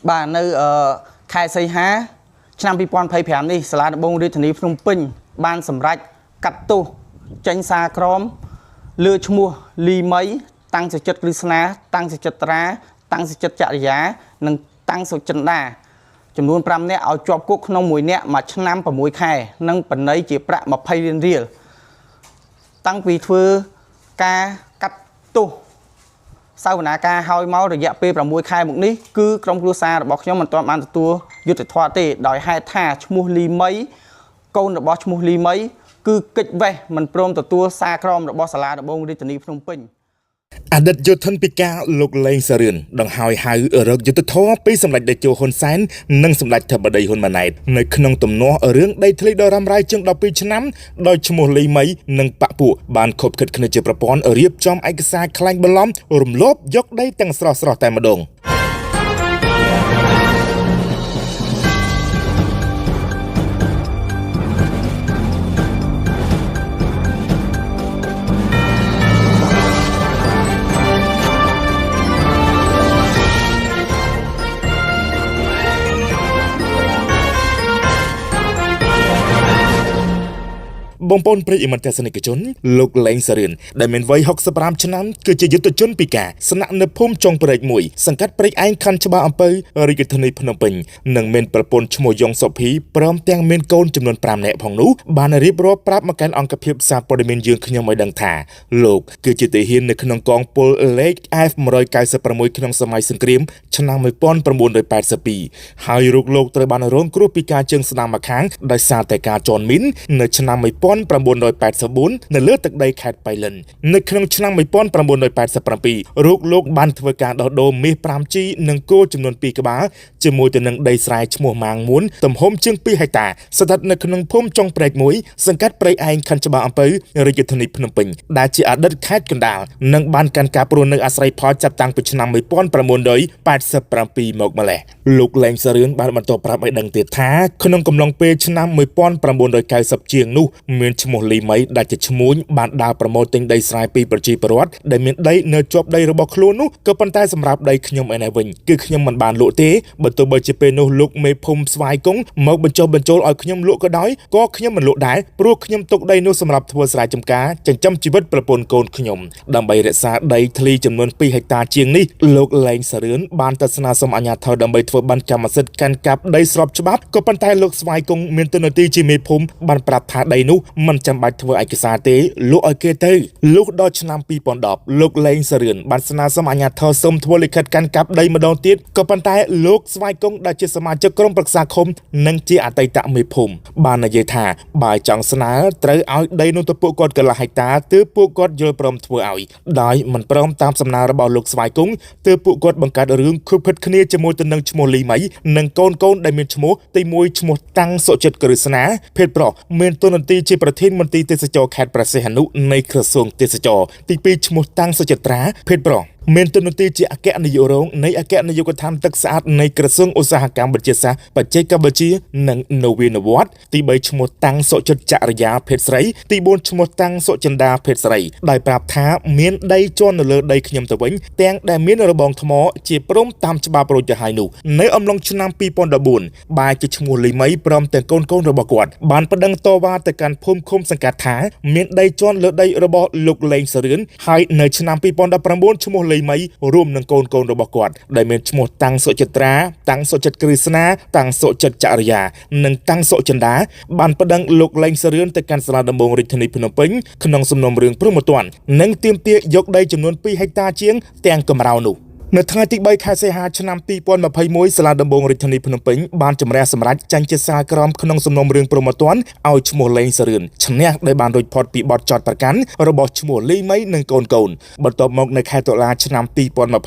បាទនៅអឺខែសីហា ឆ្នាំ2025នេះសាលាដំបងរាជធានីភ្នំពេញ បានសម្រេចកាត់ទោសចេញសារក្រមលើឈ្មោះលីមី តាំងសុចិត្តគ្រឹស្នាតាំងសុចិត្តត្រា តាំងសុចិត្តចរិយា និងតាំងសុចិន្តាចំនួន5នាក់ឲ្យជាប់គុកក្នុងមួយនាក់មួយឆ្នាំ6ខែ និងបណ្ណៃជាប្រាក់20លានរៀលតាំងពីធ្វើការកាត់ទោស សវនាការហើយមករយៈពេល6ខែមកនេះគឺក្រុមគ្រួសាររបស់ខ្ញុំមិនទាន់បានទទួលយុត្តិធម៌ទេដោយហេតុថាឈ្មោះលីមីកូនរបស់ឈ្មោះលីមីគឺកិច្ចវេះមិនព្រមទទួលសារក្រមរបស់សាលាដំបងរាជធានីភ្នំពេញ អតីតយុទ្ធជនពិការលោកលេងសារឿនដង្ហើយហៅរកយុទ្ធធរពីសម្ដេចតេជោហ៊ុនសែននិងសម្ដេចធិបតីហ៊ុនម៉ាណែតនៅក្នុងទំនាស់រឿងដីធ្លីដ៏រ៉ាំរ៉ៃជាង12ឆ្នាំដោយឈ្មោះលីមីនិងបពពួកបានខົບខិតគ្នាជាប្រព័ន្ធរៀបចំឯកសារក្លែងបន្លំរំលោភយកដីទាំងស្រស់ៗតែម្ដង បងប្អូនប្រិយមិត្តទស្សនិកជនលោកលេងសារឿនដែលមានវ័យ65ឆ្នាំគឺជាយុទ្ធជនពិការស្នាក់នៅភូមិចុងព្រែកមួយសង្កាត់ព្រែកឯងខណ្ឌច្បារអំពៅរាជធានីភ្នំពេញនិងមានប្រពន្ធឈ្មោះយ៉ុងសុភីព្រមទាំងមានកូនចំនួន5នាក់ផងនោះបានរៀបរាប់ប្រាប់មកកាន់អង្គភាពសារព័ត៌មានយើងខ្ញុំឲ្យដឹងថាលោកគឺជាទាហាននៅក្នុងកងពលលេខ F196 ក្នុងសម័យសង្គ្រាមឆ្នាំ1982ហើយរូបលោកត្រូវបានរងគ្រោះពីការជើងស្ដាំម្ខាងដោយសារតែការជន់មីននៅឆ្នាំ1984នៅលើទឹកដីខេត្តបៃលិននៅក្នុងឆ្នាំ1987រូបលោកបានធ្វើការដោះដូរមាស 5G និងគោចំនួន2ក្បាលជាមួយទៅនឹងដីស្រែឈ្មោះម៉ាងមួនទំហំជាង2ហិកតាស្ថិតនៅក្នុងភូមិចុងព្រែកមួយសង្កាត់ព្រៃឯងខណ្ឌច្បារអំពៅរាជធានីភ្នំពេញដែលជាអតីតខេត្តកណ្ដាលនិងបានកាន់កាប់រស់នៅអាស្រ័យផលចាប់តាំងពីឆ្នាំ1987មកម្ល៉េះលោកលេងសារឿនបានបន្តប្រាប់ឲ្យដឹងទៀតថាក្នុងកំឡុងពេលឆ្នាំ1990ជាងនោះមានឈ្មោះលីមីដែលជាឈ្មួញបានដើរប្រមូលទិញដីស្រែពីប្រជាពលរដ្ឋដែលមានដីនៅជាប់ដីរបស់ខ្លួននោះក៏ប៉ុន្តែសម្រាប់ដីខ្ញុំឯនេះវិញគឺខ្ញុំមិនបានលក់ទេបើទោះបីជាពេលនោះលោកមេភូមិស្វាយគង់មកបញ្ចុះបញ្ចូលឲ្យខ្ញុំលក់ក៏ដោយក៏ខ្ញុំមិនលក់ដែរព្រោះខ្ញុំទុកដីនោះសម្រាប់ធ្វើស្រែចម្ការចិញ្ចឹមជីវិតប្រពន្ធកូនខ្ញុំដើម្បីរក្សាដីធ្លីចំនួន2ហិកតាជាងនេះលោកលេងសារឿនបានទៅស្នើសុំអាជ្ញាធរដើម្បីធ្វើបានកម្មសិទ្ធិកាន់កាប់ដីស្របច្បាប់ក៏ប៉ុន្តែលោកស្វាយគង់មានតួនាទីជាមេភូមិបានប្រាប់ថាដីនោះមិនចាំបាច់ធ្វើឯកសារទេលក់ឲ្យគេទៅលុះដល់ឆ្នាំ2010លោកលេងសារឿនបានស្នើសុំអាជ្ញាធរសុំធ្វើលិខិតកាន់កាប់ដីម្ដងទៀតក៏ប៉ុន្តែលោកស្វាយគង់ដែលជាសមាជិកក្រុមប្រឹក្សាឃុំនិងជាអតីតមេភូមិបាននិយាយថាបើចង់ស្នើត្រូវឲ្យដីនោះទៅពួកគាត់កន្លះហិកតាទើបពួកគាត់យល់ព្រមធ្វើឲ្យដោយមិនព្រមតាមសំណើរបស់លោកស្វាយគង់ទើបពួកគាត់បង្កើតរឿងខុបខិតគ្នាជាមួយទៅនឹងឈ្មោះលីមីនិងកូនកូនដែលមានឈ្មោះទី1ឈ្មោះតាំងសុចិត្តគ្រឹស្នាភេទប្រុសមានតួនាទីជាប្រធានមន្ទីរទេសចរខេត្តព្រះសីហនុនៃក្រសួងទេសចរទី2ឈ្មោះតាំងសុចិត្រាភេទប្រុសមានតួនាទីជាអគ្គនាយករងនៃអគ្គនាយកដ្ឋានទឹកស្អាតនៃក្រសួងឧស្សាហកម្មវិទ្យាសាស្ត្របច្ចេកវិទ្យានិងនវានុវត្តន៍ទី3ឈ្មោះតាំងសុចិត្តចរិយាភេទស្រីទី4ឈ្មោះតាំងសុចិន្តាភេទស្រីដោយប្រាប់ថាមានដីជាន់នៅលើដីខ្ញុំទៅវិញទាំងដែលមានរបងថ្មជាព្រំតាមច្បាប់រួចទៅហើយនោះនៅអំឡុងឆ្នាំ2014បែរជាឈ្មោះលីមីព្រមទាំងកូនៗរបស់គាត់បានប្តឹងតវ៉ាទៅកាន់ភូមិឃុំសង្កាត់ថាមានដីជាន់លើដីរបស់លោកលេងសារឿនហើយនៅឆ្នាំ2019ឈ្មោះលីមីរួមនឹងកូនៗរបស់គាត់ដែលមានឈ្មោះតាំងសុចិត្រាតាំងសុចិត្តគ្រឹស្នាតាំងសុចិត្តចរិយានិងតាំងសុចិន្តាបានប្តឹងលោកលេងសារឿនទៅកាន់សាលាដំបងរាជធានីភ្នំពេញក្នុងសំណុំរឿងព្រហ្មទណ្ឌនិងទាមទារយកដីចំនួន2ហិកតាជាងទាំងកម្រោលនោះនៅថ្ងៃទី3ខែសីហាឆ្នាំ2021សាលាដំបងរាជធានីភ្នំពេញបានជម្រះសម្រេចចាញ់ជាសាលក្រមក្នុងសំណុំរឿងព្រហ្មទណ្ឌឲ្យឈ្មោះលេងសារឿនឈ្នះដោយបានរួចផុតពីបទចោទប្រកាន់របស់ឈ្មោះលីមីនិងកូនកូនបន្ទាប់មកនៅខែតុលាឆ្នាំ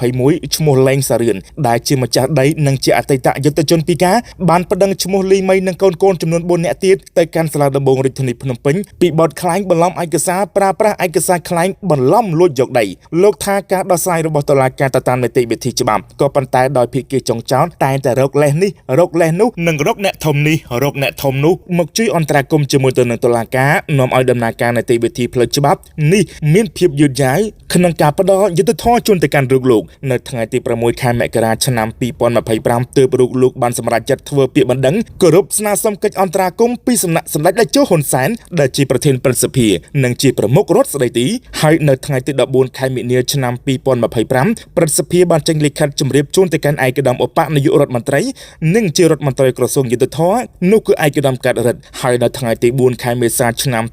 2021ឈ្មោះលេងសារឿនដែលជាម្ចាស់ដីនិងជាអតីតយុទ្ធជនពិការបានប្តឹងឈ្មោះលីមីនិងកូនកូនចំនួន4នាក់ទៀតទៅកាន់សាលាដំបងរាជធានីភ្នំពេញពីបទក្លែងបន្លំឯកសារប្រើប្រាស់ឯកសារក្លែងបន្លំលួចយកដីលោកថាការដោះស្រាយរបស់តុលាការទៅតាម តិវិធីច្បាប់ក៏ប៉ុន្តែដោយភាគីចុងចោតតែងតែរកលេសនេះរកលេសនោះនិងរកអ្នកធំនេះរកអ្នកធំនោះមកជួយអន្តរាគមន៍ជាមួយទៅនឹងតុលាការនាំឲ្យដំណើរការនីតិវិធីផ្លូវច្បាប់នេះមានភាពយឺតយ៉ាវក្នុងការផ្ដល់យុត្តិធម៌ជូនទៅកាន់រូបលោកនៅថ្ងៃទី6ខែមករាឆ្នាំ2025ទើបរូបលោកបានសម្រេចចិត្តធ្វើពាក្យបណ្ដឹងគោរពស្នើសុំកិច្ចអន្តរាគមន៍ពីសំណាក់សម្ដេចតេជោហ៊ុនសែនដែលជាប្រធានព្រឹទ្ធសភានិងជាប្រមុខរដ្ឋស្ដីទីហើយនៅថ្ងៃទី14ខែមីនាឆ្នាំ2025ព្រឹទ្ធសភាបានចេញលិខិតជម្រាបជូនទៅកាន់ឯកឧត្តមឧបនាយករដ្ឋមន្ត្រីនិងជារដ្ឋមន្ត្រីក្រសួងយុត្តិធម៌នោះគឺឯកឧត្តមកើតរិទ្ធហើយនៅថ្ងៃទី4ខែមេសាឆ្នាំ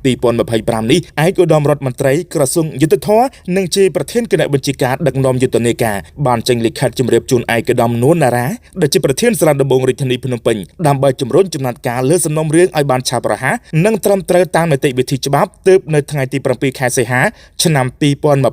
2025នេះឯកឧត្តមរដ្ឋមន្ត្រីក្រសួងយុត្តិធម៌និងជាប្រធានគណៈបញ្ជាការដឹកនាំយុទ្ធនាការបានចេញលិខិតជម្រាបជូនឯកឧត្តមនួនណារ៉ាដែលជាប្រធានសាលាដំបងរាជធានីភ្នំពេញដើម្បីជំរុញចំណាត់ការលើសំណុំរឿងឲ្យបានឆាប់រហ័សនិងត្រឹមត្រូវតាមនីតិវិធីច្បាប់ទើបនៅថ្ងៃទី7ខែសីហាឆ្នាំ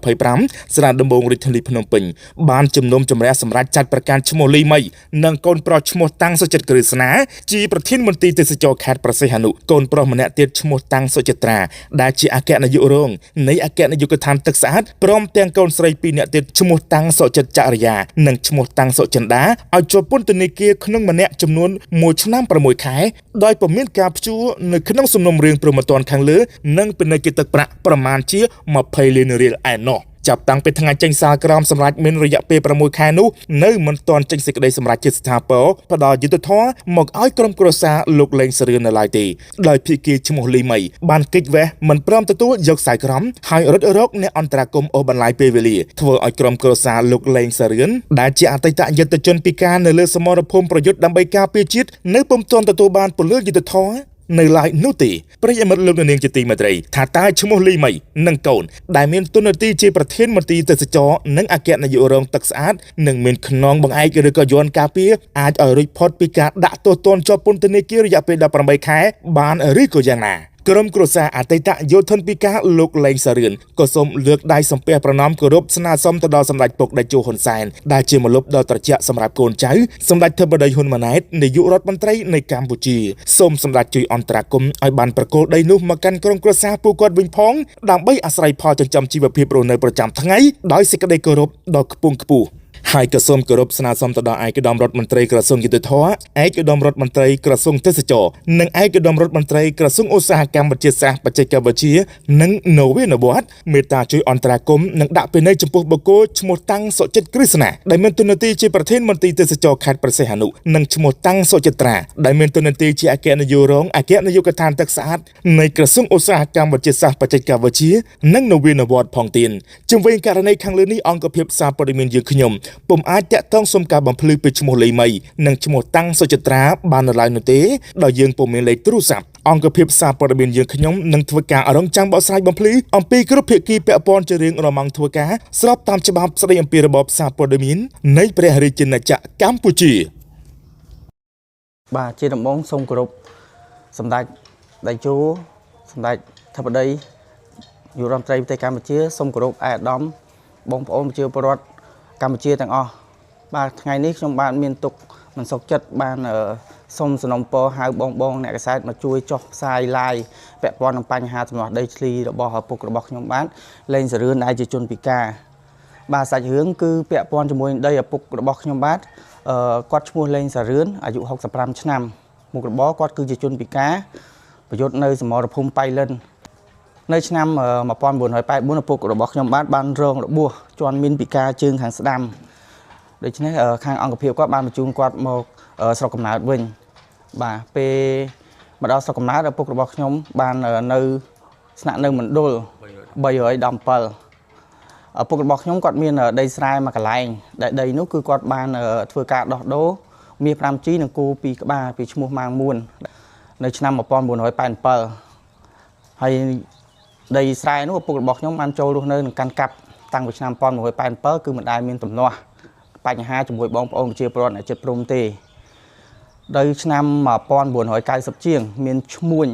2025សាលាដំបងរាជធានីភ្នំពេញបានជំនុំជម្រះសម្រាប់ចាត់ប្រកាន់ឈ្មោះលីមីនិងកូនប្រុសឈ្មោះតាំងសុចិត្តក្រឹស្នាជាប្រធានមន្ទីរទេសចរខេត្តព្រះសីហនុកូនប្រុសម្នាក់ទៀតឈ្មោះតាំងសុចិត្រាដែលជាអគ្គនាយករងនៃអគ្គនាយកដ្ឋានទឹកស្អាតព្រមទាំងកូនស្រីពីរនាក់ទៀតឈ្មោះតាំងសុចិត្តចរិយានិងឈ្មោះតាំងសុចិន្តាឲ្យជាប់ពន្ធនាគារក្នុងម្នាក់ចំនួន1ឆ្នាំ6ខែដោយពុំមានការព្យួរនៅក្នុងសំណុំរឿងព្រហ្មទណ្ឌខាងលើនិងពិន័យជាទឹកប្រាក់ប្រមាណជា20លានរៀលឯណោះចាប់តាំងពីថ្ងៃចេញសាលក្រមសម្រាប់មានរយៈពេល6ខែនោះនៅមិនទាន់ចេញសេចក្តីសម្រេចជាស្ថាពរផ្ដល់យុត្តិធម៌មកឲ្យក្រុមគ្រួសារលោកលេងសរឿននៅឡើយទេដោយភាគីឈ្មោះលីមីបានគេចវេះមិនព្រមទទួលយកសាលក្រមហើយរត់រកអ្នកអន្តរាគមន៍អូសបន្លាយពេលវេលាធ្វើឲ្យក្រុមគ្រួសារលោកលេងសរឿនដែលជាអតីតយុទ្ធជនពិការនៅលើសមរភូមិប្រយុទ្ធដើម្បីការពារជាតិនៅពុំទាន់ទទួលបានពលិលយុត្តិធម៌នៅឡើយនោះទេប្រិយមិត្តលោកនាងជាទីមេត្រីថាតើឈ្មោះលីមីនិងកូនដែលមានតួនាទីជាប្រធានមន្ទីរទេសចរនិងអគ្គនាយករងទឹកស្អាតនិងមានខ្នងបង្អែកឬក៏យន្តការពារអាចឲ្យរួចផុតពីការដាក់ទោសទណ្ឌជាប់ពន្ធនាគាររយៈពេល18ខែបានឬក៏យ៉ាងណាក្រុមគ្រួសារអតីតយោធិនពិការលោកលេងសារឿនក៏សូមលើកដៃសំពះប្រណម្យគោរពស្នើសុំទៅដល់សម្ដេចពុកតេជោហ៊ុនសែនដែលជាម្លប់ដ៏ត្រជាក់សម្រាប់កូនចៅសម្ដេចធិបតីហ៊ុនម៉ាណែតនាយករដ្ឋមន្ត្រីនៃកម្ពុជាសូមសម្ដេចជួយអន្តរាគមន៍ឲ្យបានប្រគល់ដីនោះមកកាន់ក្រុមគ្រួសារពួកគាត់វិញផងដើម្បីអាស្រ័យផលចិញ្ចឹមជីវភាពរស់នៅប្រចាំថ្ងៃដោយសេចក្តីគោរពដ៏ខ្ពង់ខ្ពស់ហើយក៏សូមគោរពស្នើសុំទៅដល់ឯកឧត្តមរដ្ឋមន្ត្រីក្រសួងយុត្តិធម៌ឯកឧត្តមរដ្ឋមន្ត្រីក្រសួងទេសចរនិងឯកឧត្តមរដ្ឋមន្ត្រីក្រសួងឧស្សាហកម្មវិទ្យាសាស្ត្របច្ចេកវិទ្យានិងនវានុវត្តន៍មេត្តាជួយអន្តរាគមន៍និងដាក់ពិន័យចំពោះបុគ្គលឈ្មោះតាំងសុចិត្តក្រឹស្នាដែលមានតួនាទីជាប្រធានមន្ទីរទេសចរខេត្តព្រះសីហនុនិងឈ្មោះតាំងសុចិត្រាដែលមានតួនាទីជាអគ្គនាយករងអគ្គនាយកដ្ឋានទឹកស្អាតនៃក្រសួងឧស្សាហកម្មវិទ្យាសាស្ត្របច្ចេកវិទ្យានិងនវានុវត្តន៍ផងទៀតជុំវិញករណីខាងលើនេះអង្គភាពសារព័ត៌មានយើងខ្ញុំពុំអាចតាក់ទងសុំការបំភ្លឺពីឈ្មោះលីមីនិងឈ្មោះតាំងសុចិត្រាបាននៅឡើយនោះទេដោយយើងពុំមានលេខទូរស័ព្ទអង្គភាពសារព័ត៌មានយើងខ្ញុំនឹងធ្វើការរងចាំបកស្រាយបំភ្លឺអំពីគ្រប់ភាគីពាក់ព័ន្ធជារៀងរាល់ម៉ោងធ្វើការស្របតាមច្បាប់ស្តីអំពីរបបសារព័ត៌មាននៃព្រះរាជាណាចក្រកម្ពុជា បាទជាដំបូងសូមគោរពសម្ដេចតេជោសម្ដេចធិបតីនាយករដ្ឋមន្ត្រីប្រទេសកម្ពុជាសូមគោរពឯកឧត្តមបងប្អូនប្រជាពលរដ្ឋកម្ពុជាទាំងអស់បាទថ្ងៃនេះខ្ញុំបាទមានទុក្ខមិនសុខចិត្តបានសូមសំណូមពរហៅបងបងអ្នកកសែតមកជួយចុះផ្សាយ live ពាក់ព័ន្ធនឹងបញ្ហាទំនាស់ដីធ្លីរបស់ឪពុករបស់ខ្ញុំបាទលេងសរឿនដែលជាជនពិការបាទសាច់រឿងគឺពាក់ព័ន្ធជាមួយនឹងដីឪពុករបស់ខ្ញុំបាទគាត់ឈ្មោះលេងសារឿនអាយុ65ឆ្នាំមុខរបរគាត់គឺជាជនពិការប្រយុទ្ធនៅសមរភូមិប៉ៃលិននៅឆ្នាំ1984ឪពុករបស់ខ្ញុំបាទបានរងរបួសជាន់មានពិការជើងខាងស្ដាំដូច្នេះខាងអង្គភាពគាត់បានបញ្ជូនគាត់មកស្រុកកំណើតវិញបាទពេលមកដល់ស្រុកកំណើតឪពុករបស់ខ្ញុំបាននៅស្នាក់នៅមណ្ឌល317ឪពុករបស់ខ្ញុំគាត់មានដីស្រែមួយកន្លែងដែលដីនោះគឺគាត់បានធ្វើការដោះដូរមាស 5G និងគោ2ក្បាលពីឈ្មោះម៉ាងមួននៅឆ្នាំ1987ហើយដីស្រែនោះឪពុករបស់ខ្ញុំបានចូលរស់នៅនឹងកាន់កាប់តាំងពីឆ្នាំ1987គឺមិនដែលមានទំនាស់បញ្ហាជាមួយបងប្អូនប្រជាពលរដ្ឋអ្នកចិត្តព្រំទេដល់ឆ្នាំ1990ជាងមានឈ្មួញ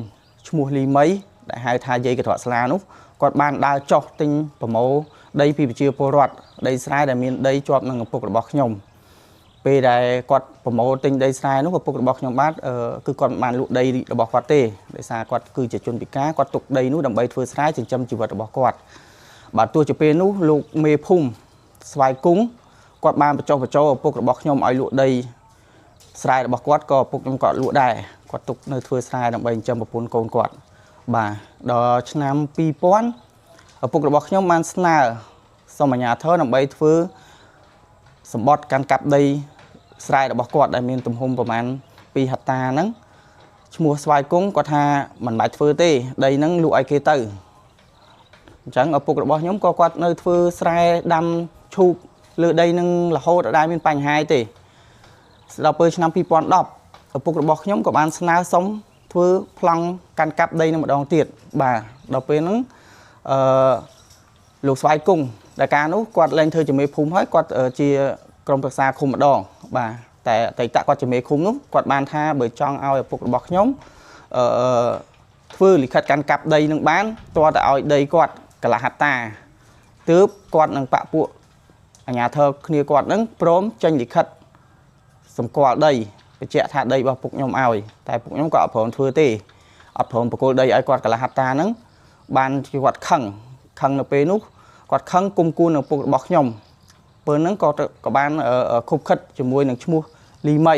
ឈ្មោះលីមីដែលហៅថាយាយកត្រកស្លានោះគាត់បានដើរចុះទិញប្រមូលដីពីប្រជាពលរដ្ឋដីស្រែដែលមានដីជាប់នឹងឪពុករបស់ខ្ញុំពេលដែលគាត់ប្រមូលទិញដីស្រែនោះឪពុករបស់ខ្ញុំបាទគឺគាត់មិនបានលក់ដីរបស់គាត់ទេដោយសារគាត់គឺជាជនពិការគាត់ទុកដីនោះដើម្បីធ្វើស្រែចិញ្ចឹមជីវិតរបស់គាត់បាទទោះជាពេលនោះលោកមេភូមិស្វាយគង់ គាត់បានបញ្ចុះបញ្ចូលឪពុករបស់ខ្ញុំឲ្យលក់ដីស្រែរបស់គាត់ក៏ឪពុកខ្ញុំក៏លក់ដែរគាត់ទុកនៅធ្វើស្រែដើម្បីចិញ្ចឹមប្រពន្ធកូនគាត់បាទដល់ឆ្នាំ2000ឪពុករបស់ខ្ញុំបានស្នើសុំអាជ្ញាធរដើម្បីធ្វើសម្បត្តិកាន់កាប់ដីស្រែរបស់គាត់ដែលមានទំហំប្រមាណ2ហិកតាហ្នឹងឈ្មោះស្វាយគង់គាត់ថាមិនបាច់ធ្វើទេដីហ្នឹងលក់ឲ្យគេទៅអញ្ចឹងឪពុករបស់ខ្ញុំក៏គាត់នៅធ្វើស្រែដាំឈូកលើដីហ្នឹងរហូតដល់មានបញ្ហាទេដល់ពេលឆ្នាំ2010ឪពុករបស់ខ្ញុំក៏បានស្នើសុំធ្វើប្លង់កាន់កាប់ដីនឹងម្ដងទៀតបាទដល់ពេលហ្នឹងអឺលោកស្វាយគង់ដែលកាលនោះគាត់លែងធ្វើជាមេភូមិហើយគាត់ជាក្រុមប្រឹក្សាឃុំម្ដងបាទតែអតីតគាត់ជាមេឃុំនោះគាត់បានថាបើចង់ឲ្យឪពុករបស់ខ្ញុំអឺធ្វើលិខិតកាន់កាប់ដីនឹងបានទាល់តែឲ្យដីគាត់កន្លះហិកតាទើបគាត់នឹងបាក់ពួកអាជ្ញាធរគ្នាគាត់នឹងព្រមចេញលិខិតសម្គាល់ដីបញ្ជាក់ថាដីរបស់ពុកខ្ញុំឲ្យតែពុកខ្ញុំក៏អត់ព្រមធ្វើទេអត់ព្រមប្រគល់ដីឲ្យគាត់កន្លះហិកតាហ្នឹងបានគាត់ខឹងនៅពេលនោះគាត់ខឹងគុំគួននឹងពុករបស់ខ្ញុំពេលហ្នឹងក៏បានខុបខិតជាមួយនឹងឈ្មោះលីមី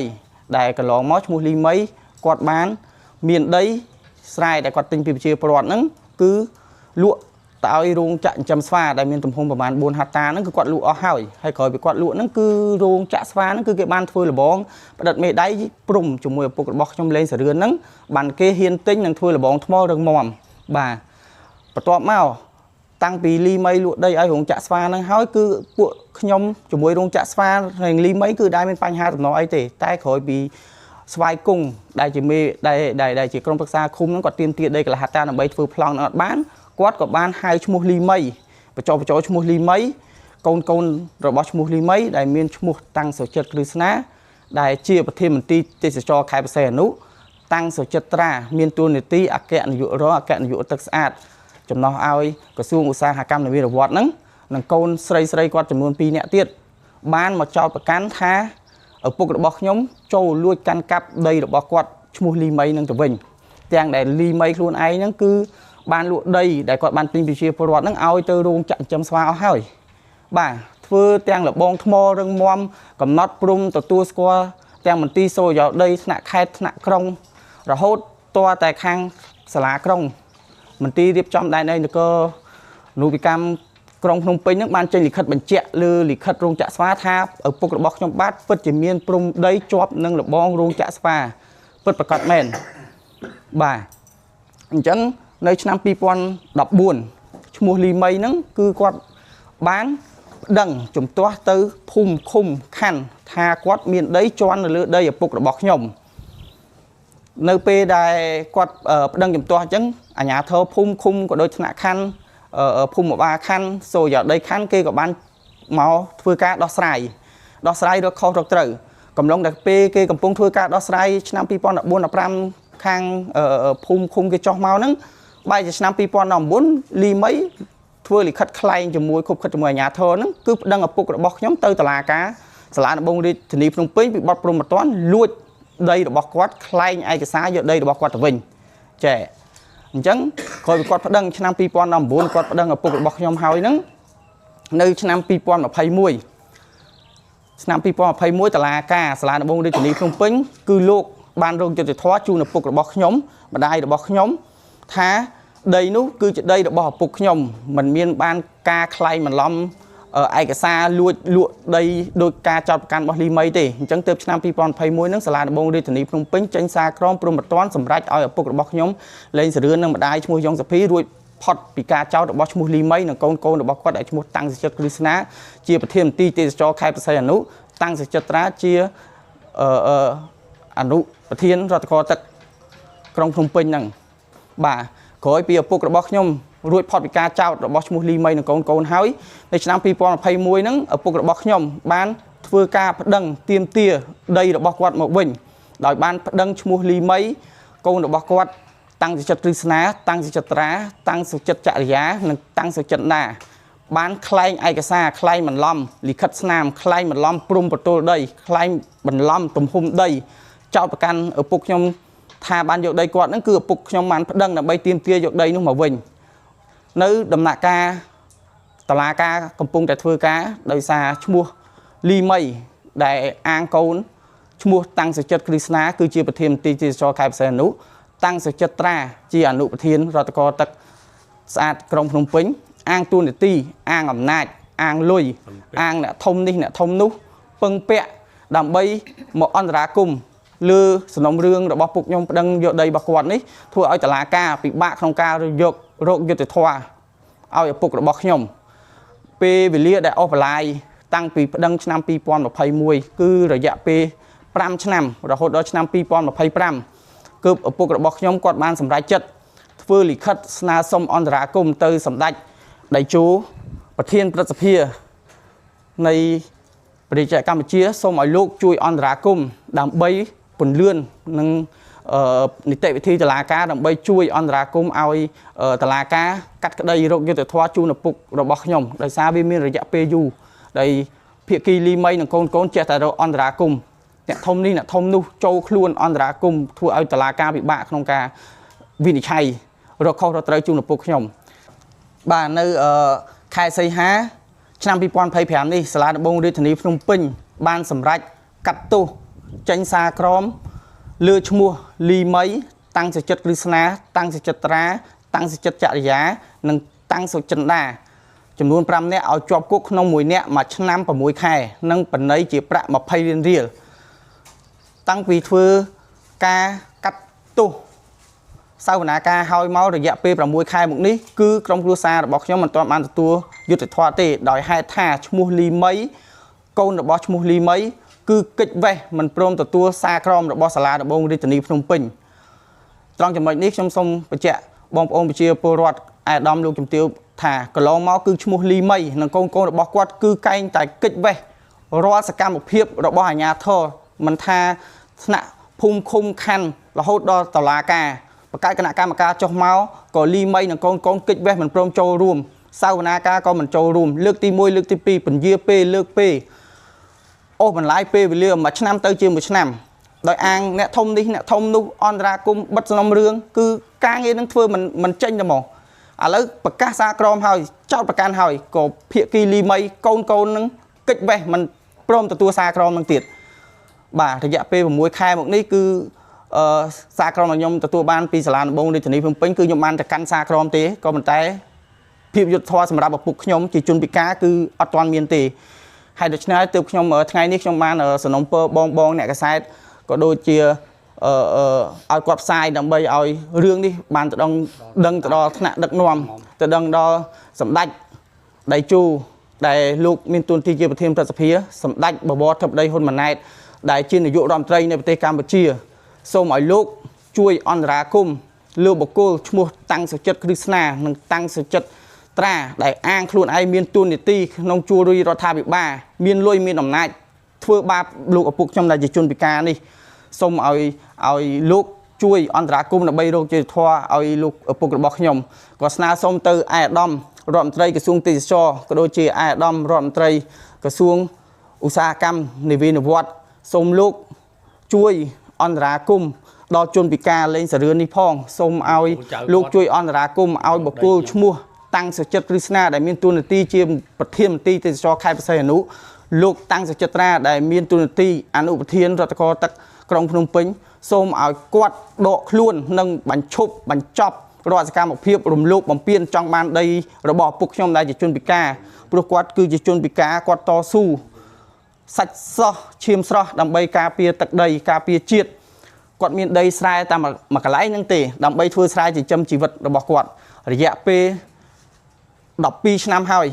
ដែលកន្លងមកឈ្មោះលីមីគាត់បានមានដីស្រែដែលគាត់ទិញពីប្រជាពលរដ្ឋហ្នឹងគឺលក់ទៅឲ្យរោងចក្រចិញ្ចឹមស្វាដែលមានទំហំប្រមាណ4ហិកតាហ្នឹងគឺគាត់លក់អស់ហើយហើយក្រោយពីគាត់លក់ហ្នឹងគឺរោងចក្រស្វាហ្នឹងគឺគេបានធ្វើលបងផ្ដិតមេដៃព្រំជាមួយឪពុករបស់ខ្ញុំលេងសារឿនហ្នឹងបានគេហ៊ានទិញនិងធ្វើលបងថ្មរឹងមាំបាទបន្ទាប់មកតាំងពីលីមីលក់ដីឲ្យរោងចក្រស្វាហ្នឹងហើយគឺពួកខ្ញុំជាមួយរោងចក្រស្វានិងលីមីគឺដែរមានបញ្ហាតំណអីទេតែក្រោយពីស្វាយគង់ដែលជាមេដែលជាក្រុមប្រឹក្សាឃុំហ្នឹងគាត់ទាមទារដីកន្លះហិកតាដើម្បីធ្វើប្លង់អត់បានគាត់ក៏បានហៅឈ្មោះលីមីបញ្ចុះបញ្ចូលឈ្មោះលីមីកូនរបស់ឈ្មោះលីមីដែលមានឈ្មោះតាំងសុចិត្តគ្រឹស្នាដែលជាប្រធានមន្ទីរទេសចរខេត្តព្រះសីហនុតាំងសុចិត្តត្រាមានតួនាទីអគ្គនាយករងអគ្គនាយកទឹកស្អាតចំណោះឲ្យក្រសួងឧស្សាហកម្មនវានុវត្តន៍ហ្នឹងនិងកូនស្រីគាត់ចំនួន2នាក់ទៀតបានមកចោទប្រកាន់ថាឪពុករបស់ខ្ញុំចូលលួចកាន់កាប់ដីរបស់គាត់ឈ្មោះលីមីនឹងទៅវិញទាំងដែលលីមីខ្លួនឯងហ្នឹងគឺបានលក់ដីដែលគាត់បានទិញពីជាពលរដ្ឋហ្នឹងឲ្យទៅរោងចក្រចិញ្ចឹមស្វាអស់ហើយបាទធ្វើទាំងលបងថ្មរឹងមាំកំណត់ព្រំទទួលស្គាល់ទាំងមន្ទីរសូយោដីថ្នាក់ខេត្តថ្នាក់ក្រុងរហូតទាល់តែខាងសាលាក្រុងមន្ទីររៀបចំដែនដីនគរនូវិកម្មក្រុងភ្នំពេញហ្នឹងបានចេញលិខិតបញ្ជាក់លើលិខិតរោងចក្រស្វាថាឪពុករបស់ខ្ញុំបាទពិតជាមានព្រំដីជាប់នឹងលបងរោងចក្រស្វាពិតប្រាកដមែនបាទអញ្ចឹងនៅឆ្នាំ2014ឈ្មោះលីមីហ្នឹងគឺគាត់បានប្តឹងជំទាស់ទៅភូមិឃុំខណ្ឌថាគាត់មានដីជាន់នៅលើដីឪពុករបស់ខ្ញុំនៅពេលដែលគាត់ប្តឹងជំទាស់អញ្ចឹងអាជ្ញាធរភូមិឃុំក៏ដូចថ្នាក់ខណ្ឌភូមិបាលខណ្ឌសូយោដីខណ្ឌគេក៏បានមកធ្វើការដោះស្រាយរកខុសរកត្រូវកំឡុងតែពេលគេកំពុងធ្វើការដោះស្រាយឆ្នាំ2014 15ខាងភូមិឃុំគេចុះមកហ្នឹងបែរជាឆ្នាំ2019លីមីធ្វើលិខិតក្លែងជាមួយខុបខិតជាមួយអាជ្ញាធរហ្នឹងគឺប្តឹងឪពុករបស់ខ្ញុំទៅតុលាការសាលាដំបងរាជធានីភ្នំពេញពីបទព្រហ្មទណ្ឌលួចដីរបស់គាត់ក្លែងឯកសារយកដីរបស់គាត់ទៅវិញចេះអញ្ចឹងក្រោយពីគាត់ប្តឹងឆ្នាំ2019គាត់ប្តឹងឪពុករបស់ខ្ញុំហើយហ្នឹងនៅឆ្នាំ2021ឆ្នាំ2021តុលាការសាលាដំបងរាជធានីភ្នំពេញគឺលោកបានរងយុត្តិធម៌ជូនឪពុករបស់ខ្ញុំម្ដាយរបស់ខ្ញុំថាដីនោះគឺជាដីរបស់ឪពុកខ្ញុំមិនមានបានការក្លែងបន្លំឯកសារលួចលក់ដីដោយការចោទប្រកាន់របស់លីមីទេអញ្ចឹងទើបឆ្នាំ2021ហ្នឹងសាលាដំបងរាជធានីភ្នំពេញចេញសារក្រមព្រហ្មទណ្ឌសម្រាប់ឲ្យឪពុករបស់ខ្ញុំលេងសារឿននិងម្ដាយឈ្មោះយ៉ុងសុភីរួចផុតពីការចោទរបស់ឈ្មោះលីមីនិងកូនរបស់គាត់ដែលឈ្មោះតាំងសុចិត្តគ្រឹស្នាជាប្រធានមន្ទីរទេសចរខេត្តព្រះសីហនុតាំងសុចិត្តត្រាជាអនុប្រធានរដ្ឋកោទឹកក្រុងភ្នំពេញហ្នឹងបាទក្រោយពីឪពុករបស់ខ្ញុំរួចផុតពីការចោទរបស់ឈ្មោះលីមីនិងកូនហើយនៅឆ្នាំ2021ហ្នឹងឪពុករបស់ខ្ញុំបានធ្វើការប្តឹងទាមទារដីរបស់គាត់មកវិញដោយបានប្តឹងឈ្មោះលីមីកូនរបស់គាត់តាំងសុចិត្តគ្រឹស្នាតាំងសុចិត្តត្រាតាំងសុចិត្តចរិយានិងតាំងសុចិត្តណាបានក្លែងឯកសារក្លែងបន្លំលិខិតស្នាមក្លែងបន្លំព្រំប្រទល់ដីក្លែងបន្លំទំហំដីចោទប្រកាន់ឪពុកខ្ញុំថាបានយកដីគាត់ហ្នឹងគឺឪពុកខ្ញុំបានប្តឹងដើម្បីទាមទារយកដីនោះមកវិញនៅដំណាក់កាលតឡាការកំពុងតែធ្វើការដោយសារឈ្មោះ លីមីដែលអាងកូនឈ្មោះតាំងសុចិត្តគ្រឹស្នាគឺជាប្រធានមន្ទីរទេសចរខេត្តព្រះសីហនុតាំងសុចិត្តត្រាជាអនុប្រធានរដ្ឋកោទឹកស្អាតក្រុងភ្នំពេញអាងទួនាទីអាងអំណាចអាងលុយអាងអ្នកធំនេះអ្នកធំនោះពឹងពាក់ដើម្បីមកអន្តរាគមលើសំណុំរឿងរបស់ពួកខ្ញុំប្តឹងយកដីរបស់គាត់នេះធ្វើឲ្យតឡាការពិបាកក្នុងការយករោគយុត្តិធម៌ឲ្យឪពុករបស់ខ្ញុំពេលវេលាដែលអស់បន្លាយតាំងពីប្តឹងឆ្នាំ2021គឺរយៈពេល5ឆ្នាំរហូតដល់ឆ្នាំ2025គឺឪពុករបស់ខ្ញុំគាត់បានសម្រេចចិត្តធ្វើលិខិតស្នើសុំអន្តរាគមន៍ទៅសម្ដេចតេជោប្រធានព្រឹទ្ធសភានៃប្រជាជាតិកម្ពុជាសូមឲ្យលោកជួយអន្តរាគមន៍ដើម្បីពន្លឿននិងនីតិវិធីតុលាការដើម្បីជួយអន្តរាគមន៍ឲ្យតុលាការកាត់ក្តីរោគយុត្តិធម៌ជូនឪពុករបស់ខ្ញុំដោយសារវាមានរយៈពេលយូរដែលភាគីលីមីនិងកូនៗចេះតែរកអន្តរាគមន៍អ្នកធំនេះអ្នកធំនោះចូលខ្លួនអន្តរាគមន៍ធ្វើឲ្យតុលាការពិបាកក្នុងការវិនិច្ឆ័យរកខុសរកត្រូវជូនឪពុកខ្ញុំបាទនៅខែសីហាឆ្នាំ2025នេះសាលាដំបងរាជធានីភ្នំពេញបានសម្រេចកាត់ទោសចេញសារក្រមលើឈ្មោះលីមីតាំងសុចិត្តគ្រឹស្នាតាំងសុចិត្តត្រាតាំងសុចិត្តចរិយានិងតាំងសុចិន្តាចំនួន5នាក់ឲ្យជាប់គុកក្នុង1នាក់1ឆ្នាំ6ខែនិងបណៃជាប្រាក់20លានរៀលតាំងពីធ្វើការកាត់ទោសសវនាការហើយមករយៈពេល6ខែមកនេះគឺក្រុមគ្រួសាររបស់ខ្ញុំមិនទាន់បានទទួលយុត្តិធម៌ទេដោយហេតុថាឈ្មោះលីមីកូនរបស់ឈ្មោះលីមីគឺកិច្ចវេះមិនព្រមទទួលសារក្រមរបស់សាលាដំបងរាជធានីភ្នំពេញត្រង់ចំណុចនេះខ្ញុំសូមបញ្ជាក់បងប្អូនប្រជាពលរដ្ឋអាដាមលោកជំទាវថាកន្លងមកគឺឈ្មោះលីមីនិងកូនរបស់គាត់គឺកែងតែកិច្ចវេះរាល់សកម្មភាពរបស់អាជ្ញាធរមិនថាថ្នាក់ភូមិឃុំខណ្ឌរហូតដល់តុលាការបង្កើតគណៈកម្មការចុះមកក៏លីមីនិងកូនកិច្ចវេះមិនព្រមចូលរួមសវនាការក៏មិនចូលរួមលើកទី1លើកទី2ពន្យាពេលលើកពេលអូសបន្លាយពេលវេលាមួយឆ្នាំទៅជាមួយឆ្នាំដោយអាងអ្នកធំនេះអ្នកធំនោះអន្តរាគមបិទសំណុំរឿងគឺការងារនឹងធ្វើមិនចេញតែមកឥឡូវប្រកាសសារក្រមហើយចោតប្រកាន់ហើយក៏ភាគីលីមីកូននឹងកិច្ចវេះមិនព្រមទទួលសារក្រមនឹងទៀតបាទរយៈពេល6ខែមកនេះគឺសារក្រមរបស់ខ្ញុំទទួលបានពីសាលាដំបងរាជធានីភ្នំពេញគឺខ្ញុំបានតែកាន់សារក្រមទេក៏ប៉ុន្តែភាពយុត្តិធម៌សម្រាប់ឪពុកខ្ញុំជាជនពិការគឺអត់ទាន់មានទេហើយដូច្នេះទើបខ្ញុំថ្ងៃនេះខ្ញុំបានសំណូមពរបងអ្នកកាសែតក៏ដូចជាឲ្យគាត់ផ្សាយដើម្បីឲ្យរឿងនេះបានទៅដឹងទៅដល់ថ្នាក់ដឹកនាំទៅដឹងដល់សម្ដេចដៃជូដែលលោកមានតួនាទីជាប្រធានព្រឹទ្ធសភាសម្ដេចបវរធិបតីហ៊ុនម៉ាណែតដែលជានាយករដ្ឋមន្ត្រីនៃប្រទេសកម្ពុជាសូមឲ្យលោកជួយអន្តរាគមន៍លើបុគ្គលឈ្មោះតាំងសុចិត្តគ្រឹស្នានិងតាំងសុចិត្តត្រាដែលអាងខ្លួនឯងមានតួនាទីក្នុងជួររាជរដ្ឋាភិបាលមានលុយមានអំណាចធ្វើបាបលោកឪពុកខ្ញុំដែលជាជនពិការនេះសូមឲ្យលោកជួយអន្តរាគមន៍ដើម្បីរកយុត្តិធម៌ឲ្យលោកឪពុករបស់ខ្ញុំក៏ស្នើសុំទៅឯកឧត្តមរដ្ឋមន្ត្រីក្រសួងទេសចរណ៍ក៏ដូចជាឯកឧត្តមរដ្ឋមន្ត្រីក្រសួងឧស្សាហកម្មនាវានវត្តសូមលោកជួយអន្តរាគមន៍ដល់ជនពិការលេងសារឿននេះផងសូមឲ្យលោកជួយអន្តរាគមន៍ឲ្យបុគ្គលឈ្មោះតាំងសុចិត្តគ្រឹស្នាដែលមានតួនាទីជាប្រធានមន្ទីរទេសចរខេត្តព្រះសីហនុលោកតាំងសុចិត្តត្រាដែលមានតួនាទីអនុប្រធានរដ្ឋកោទឹកក្រុងភ្នំពេញសូមឲ្យគាត់ដកខ្លួននិងបញ្ឈប់បញ្ចប់រាល់សកម្មភាពរំលោភបំពានចង់បានដីរបស់ឪពុកខ្ញុំដែលជាជនពិការព្រោះគាត់គឺជាជនពិការគាត់តស៊ូសាច់សោះឈាមស្រស់ដើម្បីការពារទឹកដីការពារជាតិគាត់មានដីស្រែតាមមួយកន្លែងហ្នឹងទេដើម្បីធ្វើស្រែចិញ្ចឹមជីវិតរបស់គាត់រយៈពេល12ឆ្នាំហើយ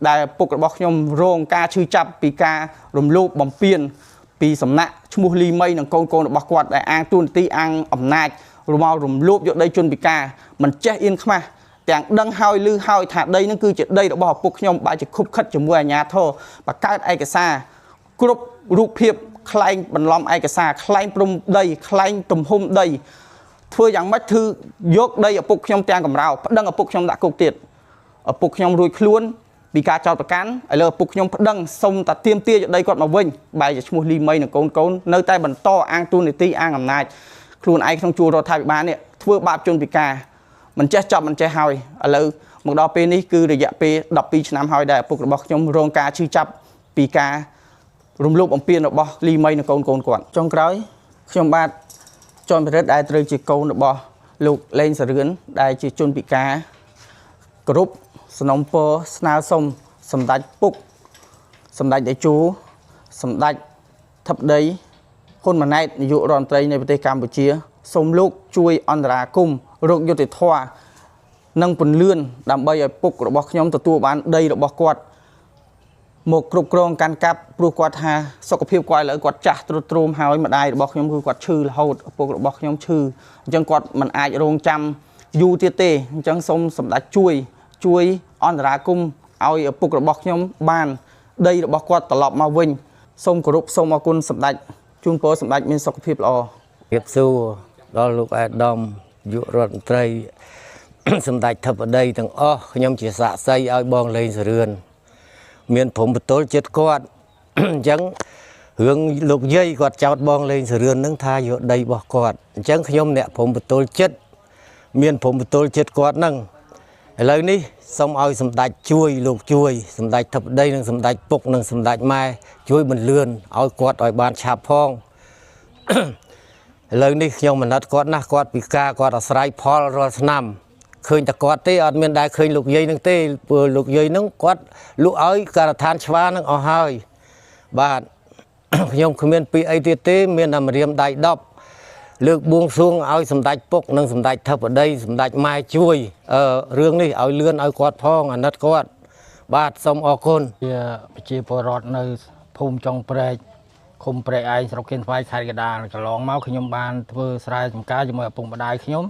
ដែលឪពុករបស់ខ្ញុំរងការឈឺចាប់ពីការរំលោភបំពានពីសំណាក់ឈ្មោះលីមីនិងកូនរបស់គាត់ដែលអាងតួនាទីអាងអំណាចរមករំលោភយកដីជនពិការមិនចេះអៀនខ្មាស់ទាំងដឹងហើយឮហើយថាដីនឹងគឺជាដីរបស់ឪពុកខ្ញុំបែរជាខុបខិតជាមួយអាជ្ញាធរបង្កើតឯកសារគ្រប់រូបភាពក្លែងបន្លំឯកសារក្លែងព្រំដីក្លែងទំហំដីធ្វើយ៉ាងម៉េចធ្វើយកដីឪពុកខ្ញុំទាំងកម្រោប្តឹងឪពុកខ្ញុំដាក់គុកទៀតឪពុកខ្ញុំរួចខ្លួនពីការចោទប្រកាន់ឥឡូវឪពុកខ្ញុំប្តឹងសុំតែទាមទារយកដីគាត់មកវិញបែរជាឈ្មោះលីមីនិងកូននៅតែបន្តអាងតួនាទីអាងអំណាចខ្លួនឯងក្នុងជួររដ្ឋាភិបាលនេះធ្វើបាបជនពិការមិនចេះចប់មិនចេះហើយឥឡូវមកដល់ពេលនេះគឺរយៈពេល12ឆ្នាំហើយដែលឪពុករបស់ខ្ញុំរងការឈឺចាប់ពីការ រំលោភបំពានរបស់លីមីនិងកូនកូនគាត់ចុងក្រោយខ្ញុំបាទចនពិរិទ្ធដែលត្រូវជាកូនរបស់លោកលេងសារឿនដែលជាជនពិការគ្រប់សំណុំពរស្នើសុំសម្ដេចពុកសម្ដេចតេជោសម្ដេចធិបតីហ៊ុនម៉ាណែតនាយករដ្ឋមន្ត្រីនៃប្រទេសកម្ពុជាសូមលោកជួយអន្តរាគមន៍រោគយុត្តិធម៌និងពន្លឿនដើម្បីឲ្យពុករបស់ខ្ញុំទទួលបានដីរបស់គាត់មកគ្រប់គ្រងកាន់កាប់ព្រោះគាត់ថាសុខភាពគាត់ឥឡូវគាត់ចាស់ទ្រុឌទ្រោមហើយម្ដាយរបស់ខ្ញុំគឺគាត់ឈឺរហូតឪពុករបស់ខ្ញុំឈឺអញ្ចឹងគាត់មិនអាចរងចាំយូរទៀតទេអញ្ចឹងសូមសម្ដេចជួយអន្តរាគមន៍ឲ្យឪពុករបស់ខ្ញុំបានដីរបស់គាត់ត្រឡប់មកវិញសូមគោរពសូមអរគុណសម្ដេចជូនពរសម្ដេចមានសុខភាពល្អជម្រាបសួរដល់លោកអាដាមនាយករដ្ឋមន្ត្រី សម្ដេចធិបតីទាំងអស់ខ្ញុំជាសាក្សីឲ្យបងលេងសារឿនមានព្រំបទល់ចិត្តគាត់ អញ្ចឹងរឿងលោកយាយគាត់ចោទបងលេងសារឿននឹងថាយកដីរបស់គាត់អញ្ចឹងខ្ញុំអ្នកព្រំបទល់ចិត្តមានព្រំបទល់ចិត្តគាត់នឹងឥឡូវនេះសូមឲ្យសម្ដេចជួយលោកជួយសម្ដេចធិបតីនិងសម្ដេចពុកនិងសម្ដេចម៉ែជួយបន្លឿនឲ្យគាត់ឲ្យបានឆាប់ផង ឥឡូវនេះខ្ញុំមណិតគាត់ណាស់គាត់ពិការគាត់អាស្រ័យផលរាល់ឆ្នាំឃើញតែគាត់ទេអត់មានដែលឃើញលោកយាយនឹងទេព្រោះលោកយាយនឹងគាត់លក់ឲ្យការដ្ឋានឆ្វានឹងអស់ហើយបាទ ខ្ញុំគ្មានពីអីទៀតទេមានតែម្រាមដៃ10លើកបួងសួងឲ្យសម្ដេចពុកនិងសម្ដេចធិបតីសម្ដេចម៉ែជួយរឿងនេះឲ្យលឿនឲ្យគាត់ផងអាណិតគាត់បាទសូមអរគុណជាប្រជាពលរដ្ឋនៅភូមិចុងព្រែកឃុំព្រែកឯងស្រុកគៀនស្វាយខេត្តកណ្ដាលកន្លងមកខ្ញុំបានធ្វើស្រែចម្ការជាមួយឪពុកម្ដាយខ្ញុំ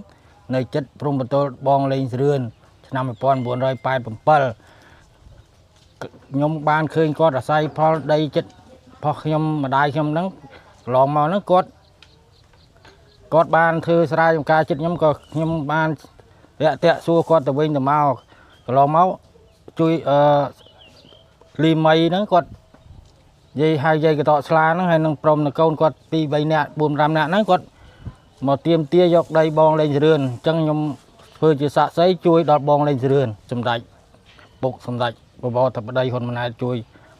នៅចិត្តព្រំប្រទល់បងលេងស្រឿនឆ្នាំ1987ខ្ញុំបានឃើញគាត់អាស្រ័យផលដីចិត្តផុសខ្ញុំម្ដាយខ្ញុំហ្នឹងកន្លងមកហ្នឹងគាត់បានធ្វើស្រែចម្ការចិត្តខ្ញុំក៏ខ្ញុំបានរាក់ទាក់សួរគាត់ទៅវិញទៅមកកន្លងមកជួយលីមីហ្នឹងគាត់យាយហៅយាយកតកស្លាហ្នឹងហើយនឹងព្រមនឹងកូនគាត់2 3នាក់4 5នាក់ហ្នឹងគាត់មកទៀមទាយកដីបងលេងរឿនអញ្ចឹងខ្ញុំធ្វើជាសាក្សីជួយដល់បងលេងរឿនសម្ដេចពុកសម្ដេចបវរធិបតីហ៊ុនម៉ាណែតជួយ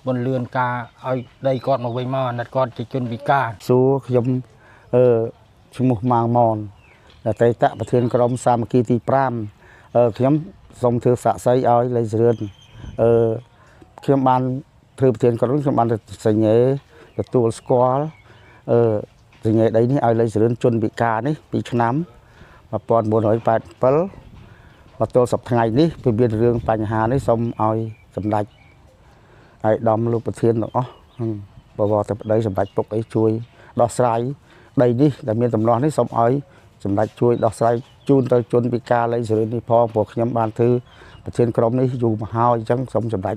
បន្លឿនការឲ្យដីគាត់មកវិញមកអាណិតគាត់ជាជនពិការសួរខ្ញុំឈ្មោះម៉ាងម៉នអតីតប្រធានក្រុមសាមគ្គីទី5ខ្ញុំសូមធ្វើសាក្សីឲ្យលេងរឿនខ្ញុំបានធ្វើប្រធានក្រុមខ្ញុំបានសញ្ញេទទួលស្គាល់សញ្ញេដីនេះឲ្យលេងរឿនជនពិការនេះពីឆ្នាំ1987មកទល់សប្តាហ៍ថ្ងៃនេះវាមានរឿងបញ្ហានេះសូមឲ្យសម្ដេចឲ្យដំលោកប្រធានទាំងអស់បវរធិបតីសម្ដេចពុកអីជួយដោះស្រាយដីនេះដែលមានទំនាស់នេះសូមឲ្យសម្ដេចជួយដោះស្រាយជូនទៅជនពិការលេងរឿននេះផងព្រោះខ្ញុំបានធ្វើប្រធានក្រុមនេះយូរមកហើយអញ្ចឹងសូមសម្ដេច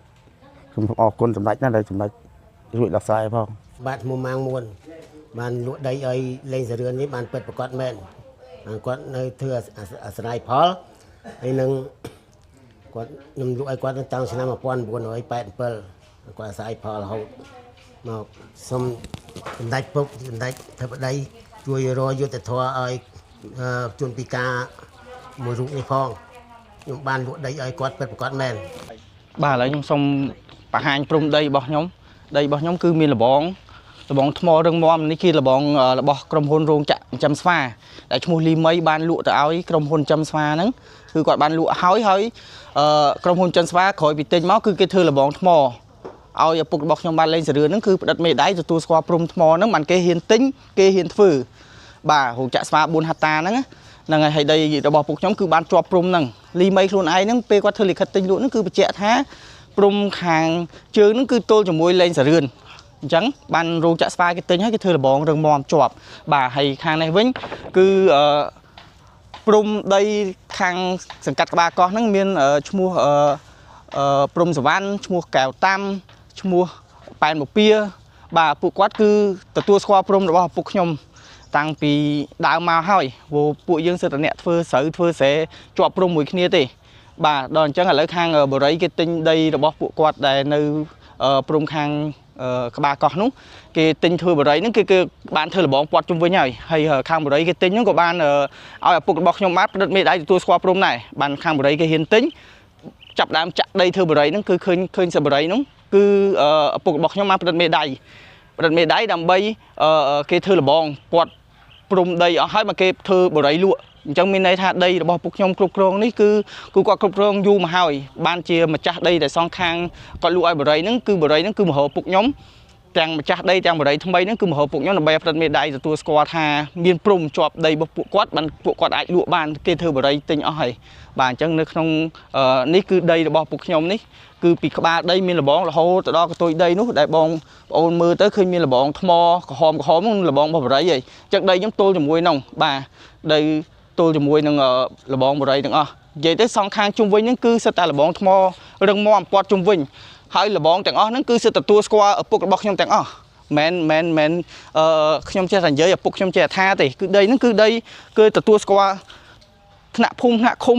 ខ្ញុំអរគុណសម្ដេចណាស់ដែលសម្ដេចជួយដោះស្រាយផងបាទឈ្មោះម៉ាងមួនបានលក់ដីឲ្យលេងសារឿននេះបានពិតប្រាកដមែនបានគាត់នៅធ្វើអាស្រ័យផលហើយនឹងគាត់ខ្ញុំលក់ឲ្យគាត់តាំងឆ្នាំ1987គាត់អាស្រ័យផលរហូតមកសូមសម្ដេចពុកសម្ដេចធិបតីជួយរកយុត្តិធម៌ឲ្យជនពិការមួយរូបនេះផងខ្ញុំបានលក់ដីឲ្យគាត់ពិតប្រាកដមែនបាទឥឡូវខ្ញុំសូមបង្ហាញព្រំដីរបស់ខ្ញុំដីរបស់ខ្ញុំគឺមានលបងថ្មរឹងមាំនេះគឺលបងរបស់ក្រុមហ៊ុនរោងចក្រចិញ្ចឹមស្វាដែលឈ្មោះលីមីបានលក់ទៅឲ្យក្រុមហ៊ុនចិញ្ចឹមស្វាហ្នឹងគឺគាត់បានលក់ហើយហើយក្រុមហ៊ុនចិញ្ចឹមស្វាក្រោយពីទិញមកគឺគេធ្វើលបងថ្មឲ្យឪពុករបស់ខ្ញុំបានលេងសារឿនហ្នឹងគឺផ្ដិតមេដៃទទួលស្គាល់ព្រំថ្មហ្នឹងបានគេហ៊ានទិញគេហ៊ានធ្វើបាទរោងចក្រស្វា4ហត្តាហ្នឹងហ្នឹងហើយដីរបស់ពុកខ្ញុំគឺបានជាប់ព្រំហ្នឹងលីមីខ្លួនឯងហ្នឹងពេលគាត់ធ្វើលិខិតទិញលក់ហ្នឹងគឺបញ្ជាក់ថាព្រំខាងជើងហ្នឹងគឺទល់ជាមួយលេងសារឿនអញ្ចឹងបានរោងចក្រស្វាគេទិញហើយគេធ្វើលបងរឹងមាំជាប់បាទហើយខាងនេះវិញគឺព្រំដីខាងសង្កាត់ក្បាលកោះហ្នឹងមានឈ្មោះព្រំសវណ្ណឈ្មោះកែវតាំឈ្មោះប៉ែនបពៀបាទពួកគាត់គឺទទួលស្គាល់ព្រំរបស់ឪពុកខ្ញុំតាំងពីដើមមកហើយព្រោះពួកយើងសិតតែអ្នកធ្វើស្រូវធ្វើស្រែជាប់ព្រំមួយគ្នាទេបាទដល់អញ្ចឹងឥឡូវខាងបរិយគេទិញដីរបស់ពួកគាត់ដែលនៅព្រំខាងក្បាលកោះនោះគេទិញធ្វើបរិយហ្នឹងគេបានធ្វើលបងពាត់ជុំវិញហើយហើយខាងបរិយគេទិញហ្នឹងក៏បានឲ្យឪពុករបស់ខ្ញុំបាទផ្ដិតមេដៃទទួលស្គាល់ព្រំដែរបានខាងបរិយគេហ៊ានទិញចាប់ដើមចាក់ដីធ្វើបរិយហ្នឹងគឺឃើញសបរិយហ្នឹងគឺឪពុករបស់ខ្ញុំបានផ្ដិតមេដៃ ផ្ដិតមេដៃដើម្បីគេធ្វើលបងពាត់ព្រំដីអស់ហើយ មកគេធ្វើបរិយលក់។ អញ្ចឹងមានន័យថា ដីរបស់ពួកខ្ញុំគ្រប់គ្រងនេះ គឺគាត់គ្រប់គ្រងយូរមកហើយ បានជាម្ចាស់ដីដែលសងខាងគាត់លក់ឲ្យបរិយហ្នឹង គឺបរិយហ្នឹងគឺមហោពុកខ្ញុំ ទាំងម្ចាស់ដីទាំងបរិយថ្មីហ្នឹង គឺមហោពុកខ្ញុំ ដើម្បីឲ្យផ្ដិតមេដៃទទួលស្គាល់ថាមានព្រំជាប់ដីរបស់ពួកគាត់ បានពួកគាត់អាចលក់បាន គេធ្វើបរិយទិញអស់ហើយ។ បាទ អញ្ចឹងនៅក្នុងនេះ គឺដីរបស់ពួកខ្ញុំនេះ គឺពីក្បាលដីមានលបង រហូតទៅដល់កតុយដីនោះ ដែលបងប្អូនមើលទៅឃើញមានលបងថ្មក្រហមក្រហម លបងរបស់បរិយហើយ។ អញ្ចឹងដីខ្ញុំទល់ជាមួយនោះ បាទ ដីទល់ជាមួយនឹងលបងបរិយទាំងអស់។ និយាយទៅសងខាងជុំវិញហ្នឹង គឺសិតតែលបងថ្មរឹងមាំពាត់ជុំវិញ ហើយលបងទាំងអស់ហ្នឹង គឺសិតទទួលស្គាល់ឪពុករបស់ខ្ញុំទាំងអស់។ មិនមែនមិនអឺខ្ញុំចេះតែនិយាយឪពុកខ្ញុំចេះថាទេ គឺដីហ្នឹងគឺដីគឺទទួលស្គាល់ថ្នាក់ភូមិ ថ្នាក់ឃុំ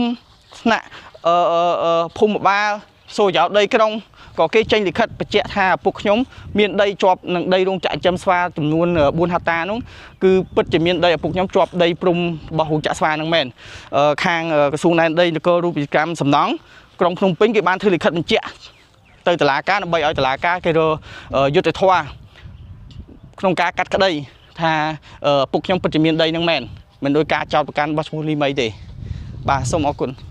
ថ្នាក់អឺភូមិបាលសូយោដីក្រុង ក៏គេចេញលិខិតបញ្ជាក់ថា ឪពុកខ្ញុំមានដីជាប់នឹងដីរោងចក្រចិញ្ចឹមស្វាចំនួន4ហិកតានោះ គឺពិតជាមានដីឪពុកខ្ញុំជាប់ដីព្រំរបស់រោងចក្រស្វានឹងមែន។ ខាងក្រសួងដែនដី នគររូបិយកម្មសំណង់ក្រុងភ្នំពេញ គេបានធ្វើលិខិតបញ្ជាក់ទៅតុលាការ ដើម្បីឲ្យតុលាការគេរកយុត្តិធម៌ក្នុងការកាត់ក្តីថា ឪពុកខ្ញុំពិតជាមានដីនឹងមែន មិនដោយការចោទប្រកាន់របស់ឈ្មោះលីមីទេ។ បាទ សូមអរគុណ។